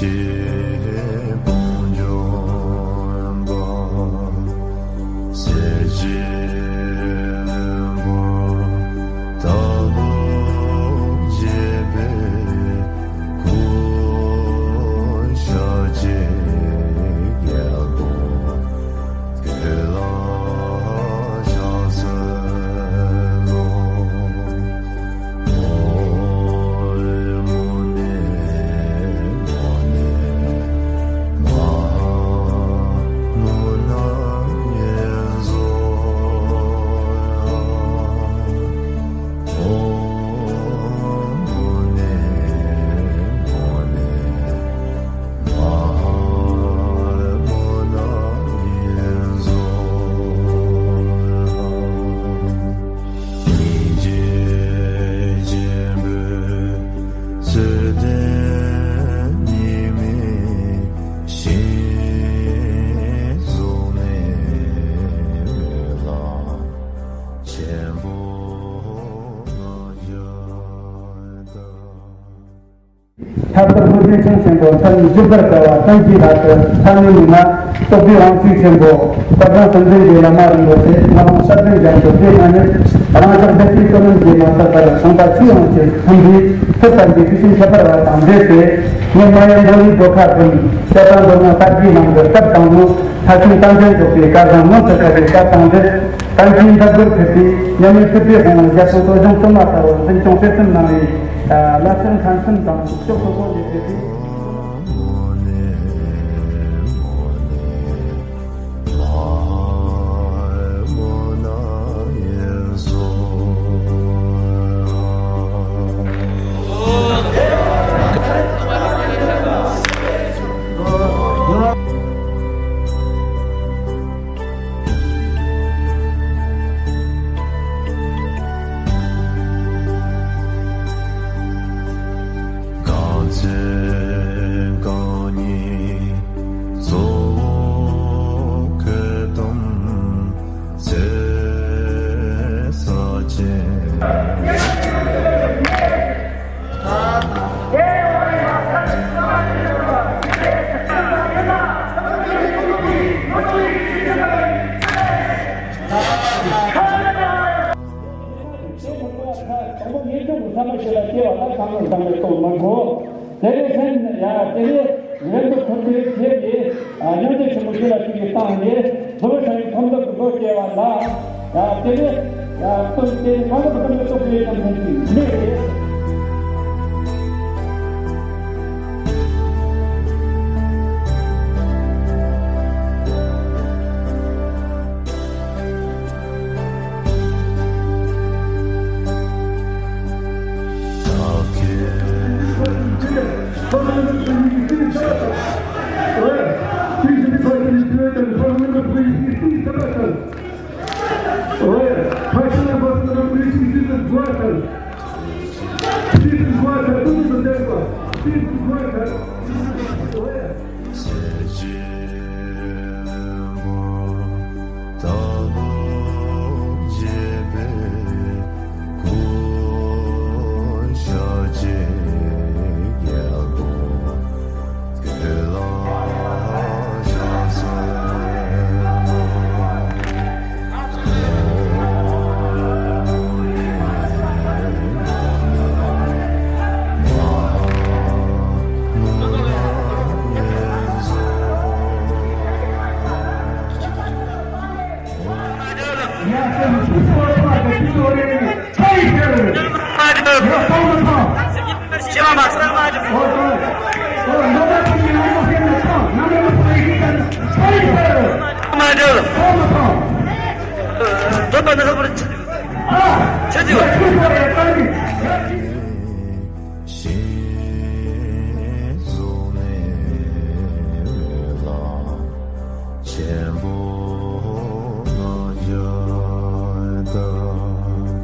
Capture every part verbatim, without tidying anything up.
ཀྱི་དཔུང་འཇོམས་པ། གསེར་གྱི་ལྷུན་པོ་ལྟ་བུ་བརྗིད་པའི་སྐུ། ཞལ་གཅིག་རྒྱལ་པོ་སྐུ་ལ་ཕྱག་འཚལ་ལོ། སྙིང་རྗེ་ཆེན་པོས་ཚུལ་ལྡན་ཉི་མའི་ཞིང་གཟུགས་ནས་མི་ལ་ཆེན་པོ་ང་རྒྱལ་དང་། ཁྱབ་བདག་ཀླུ་ཆེན་ཆེན་ཆེན་པོ་མཚན་བཞི་པར་བཀྲ་བ་བསྟན་གྱི་བདག་ཏུ་ཐ་མའི་མི་སྣ་སྟོབས་བདེ་དབང་ཕྱུག་ཆེན་པོ་དཔལ་བཟང་སེམས་ཅན་གྱི་བླ་མ་རིན་པོ་ཆེ་ངག་དབང་གསལ་སྒྲོན་རྒྱ་མཚོ་སྡེ་དང་ཉིད་རང་ཅག་བདེ་སྐྱིད་བསོད་ནམས་ཀྱིས་མ་ཟད་པར་ཚོང་པ་ཆུ་ཡོངས་ཀྱི་ཕན་བདེའི་ཐུགས་དམ་གྱི་ཐུགས་བཞེད་ཁྱད་པར་བ་དང་འབྲེལ་ཏེ་ངས་མ་ཡུམ་འབྲོ་ལིའི་སྒོ་ཁ་འབུམ་སྐྱ་བཏང་མདོ་སྔགས་དར་གྱི་ནང་གི་སྐབས་དང་པོ་ལྷ་ཆེན་རྟ་མགྲིན་འཇོག་པའི་བཀའ་བཟང་མངོན་དུ་བྱ་བའི་སྐབས་དང་འབྲེལ་གཏམ་ཆེན་འདི་དགུར་ཕེབས་ཏེ་མཉམ་མེད་སྲིད་པའི་དབང་བོ་རྒྱ་མཚོ་སྟོད་འཇང་བཙུན་མ་ལྟ་བུར་འཛིན་སྐྱོང་སྤེལ་གསུམ་གནང་བའི་བླ་སེར་མཁན་གསུམ་དང་ཕྱོགས་སོ་སོ་ནས་ཕེབས་ཏེ། གང་ཚེ་གང་ཉིད་གཙོ་བོ་གོས་དུམ་ཚེ་ས་ཆེན། དེ་རེད་སེམས་ཡ་དེ་རེད་ལན་དུ་ཁོ་དེ་བྱས་ཏེ་སྙིང་རྗེ་ཆེན་པོ་ཞིག་ལ་ཅིག་གིས་བཏང་ནས་བཟོ་བའི་ས་ཡི་ཁོང་དུ་བཟོ་སྐྱེ་བ་ལ་ཡ་དེ་རེད་ཡ་སྟོན་ཏེ་གང་དུ་བསྟན་པའི་སྟོབས་ཀྱི་ཡོད་ཀྱང་མེད་ཅིང་མེད་རེད། ཞིང་གཟུགས་ནས་མི་ལ་ཆེན་པོ་ང་རྒྱལ་དང་།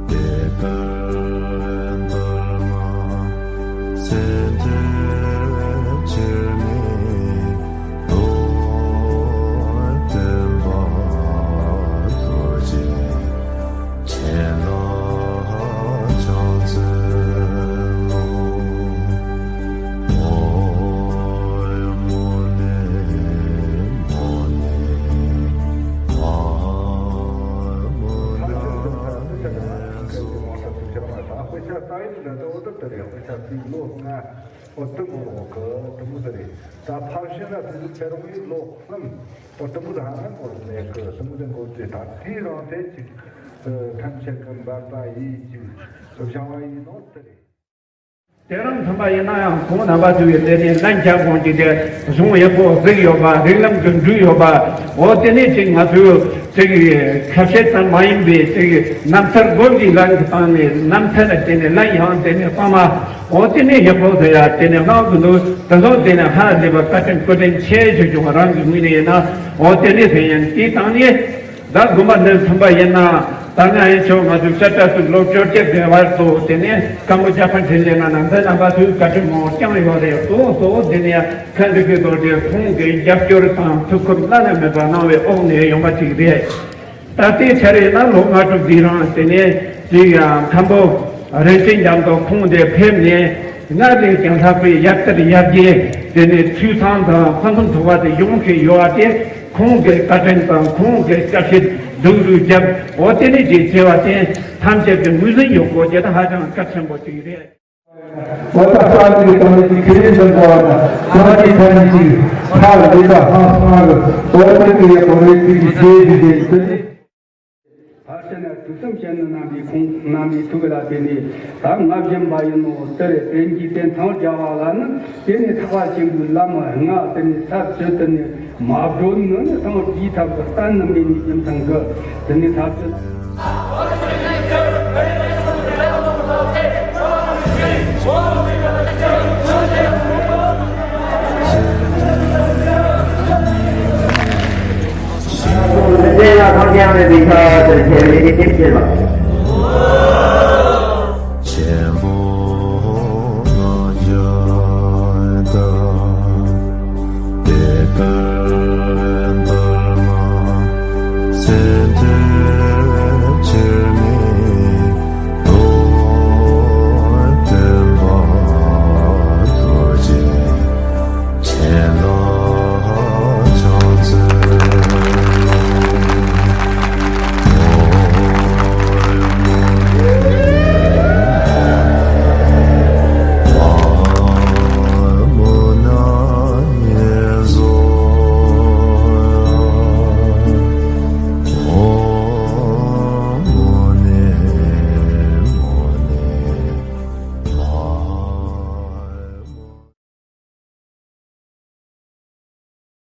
དེ་ཀར་འདུལ་མ་ཚེ་འདིར་ཆེར་མི་ལྡོག་བསྟན་པ་རྡོ་རྗེ། ཁྱེད་ལ་ཕྱག་ དཔེ་ཆ་ལྟ་ཡི་འདྲ་ད་འོ་ད་ལྟ་རེད། དཔེ་ཆ་ཚིག་ལོ་ལྔ་འོ་དུ་མོ་རོ་གི་དུ་མོ་ད་རེད། ད་ཕར་ཕྱིན་ལ་དུ་ཁྱེར་བའི་ལོ་གསུམ་འོ་དུ་མོ་ད་ཧ་ན་གོ་ནས་གི་དུ་མོ་ད་འགོ་ཚེ་ད་དེའི་རང་དེ་ཅིག་ཐམས་ཅད་ཀྱི་འབད་པ་ཡིས་ཅིག་བཞེངས་པ་ཡིན་ནོ་ད་རེད། དེ་རང་མཚོན་པ་ཡིན་ན་ཡང་ཁོང་རྣམ་པ་ཚོས་དེ་ནས་ལན་རྒྱག་དགོངས་ཀྱི་དེ་གཞུང་ཡག་པོ་གཟིགས་ཡོད་པ། རིགས་ལམ་དུ་འགྲུལ་ཡོད་པ། འོ་དེ་ནས་ཅིག་ང་ཚོས་ཅིག་ཁ་བཤད་ཙམ་མ་ཡིན་པའི་ཅིག་རྣམ་ཐར་སྒོ་འབྱེད་ལམ་གྱི་སྟེང་ནས་རྣམ་ཐར་དེ་ནས་ལན་ཡང་དེ་ནས་གཙང་མ་འོ་དེ་ནས་ཡག་པོ་ཟེར་ཡ་དེ་ནས་ལྷག་ཏུ་འདུག་དེ་ཚོ་དེ་ནས་ཧ་ལས་པ་བཀའ་དྲིན་སྐུ་དྲིན་ཆེ་ཞུ་རྒྱུ་རང་གི་ངོས་ནས་ཡིན་ན། འོ་དེ་ནས་ཟེར་ཡང་དེའི་སྟེང་ནས། ད་དགོན་པ་འདིར་ཐོན་པ་ཡིན་ན། ད་ང་ཡིན་ཆོག་ང་ཚོའི་ཤ་ཁྲག་ཚོའི་ལོ་བཅོ་བརྒྱད་བརྒལ་བར་དུ་དེ་ནས་སྐམ་པོ་རྒྱ་ཕན་འཕྲིན་ལས་ན་ནང་འདི་རྣམ་པ་ཚོའི་བཀའ་དྲིན་མང་བོ་བསྐྱངས་ཡོད་རེད། གཙོ་བོ་གཙོ་བོ་དེ་ནས་མཁན་འདི་གི་རྡོ་རྗེ་ཁོང་གི་རྒྱབ་སྐྱོར་དང་ཐུགས་ཁུར་བླ་ན་མེད་པ་གནང་བའི་འོག་ནས་ཡོང་བ་ཅིག་རེད། ད་ལྟའི་ཆར་ཡིན་ན་ལོ་ལྔ་དྲུག་འདི་རང་དེ་ནས་ཅིག་ཡང་མཁན་པོ་རིན་ཆེན་རྒྱ་མཚོ་ཁོང་འདིར་ཕེབས་ནས། སྔར་ལས་ཀྱང་ལྷག་པའི་ཡར་དར་ཡར་རྒྱས་དེ་ནས་འཐུས་ཚང་དང་ཕུན་སུམ་ཚོགས་པ་དེ་ཡོང་བཞིན་ཡོད་པ་དེ་ཁོང་གི་བཀའ་དྲིན་དང་ཁོང་གི་བསྐྱར་ཞིབ་སྒྲིག་རུས་བརྒྱབ་འོ་དེ་ནས་རྗེས་ཆེ་བ་དེ་ཐམས་ཅད་ཀྱི་ངོས་འཛིན་ཡོད་དགོས་དེ་ད་ཧ་ཅང་གལ་ཆེན་པོ་ཅིག་རེད། འོ་ད་ས་གནས་ཀྱི་ཏང་ནི་ཁེ་ལས་འཛིན་པ་དང་ས་གནས་ཁ་ཉིན་ཅིག་ཕར་ལས་ཀ་ཧང་སང་གི་འོ་དེ་གི་ཡག་པོ་རེད་ཅིག་གི་རྗེས་ཀྱི་རྗེས་ཀྱི་ཕར་ཕྱིན་ན་དུས་གསུམ་གཤེགས་ནི་རྣམ་པའི་ཁོང་རྣམ་པའི་ཐུགས་ལ་བརྟེན་ནས་ད་ང་བཞིན་པ་ཡིན་ནོ། དེར་བརྟེན་གྱི་རྟེན་ཐང་རྒྱལ་བ་ལ་ནི་དེ་ནི་ཐེག་པ་ཆེན་པོའི་ལམ་ལྔ་དེ་ནི་ཚར་གཅོད་དེ་ནི་མ་བགྲོད་ནི་ནི་ཐང་དེའི་ཐབས་ཀྱི་གཏན་ནི་མེད་ནི་རྒྱུ་མཚན་གྱིས་དེ་ནི་ཐབས་ཀྱི། དེ་ཡང་ཐང་རྒྱལ་བའི་རིགས་ཁ་དེར་ཁྱེད་ལས་ཀྱི་ཐེབས་ཆེ་ལ།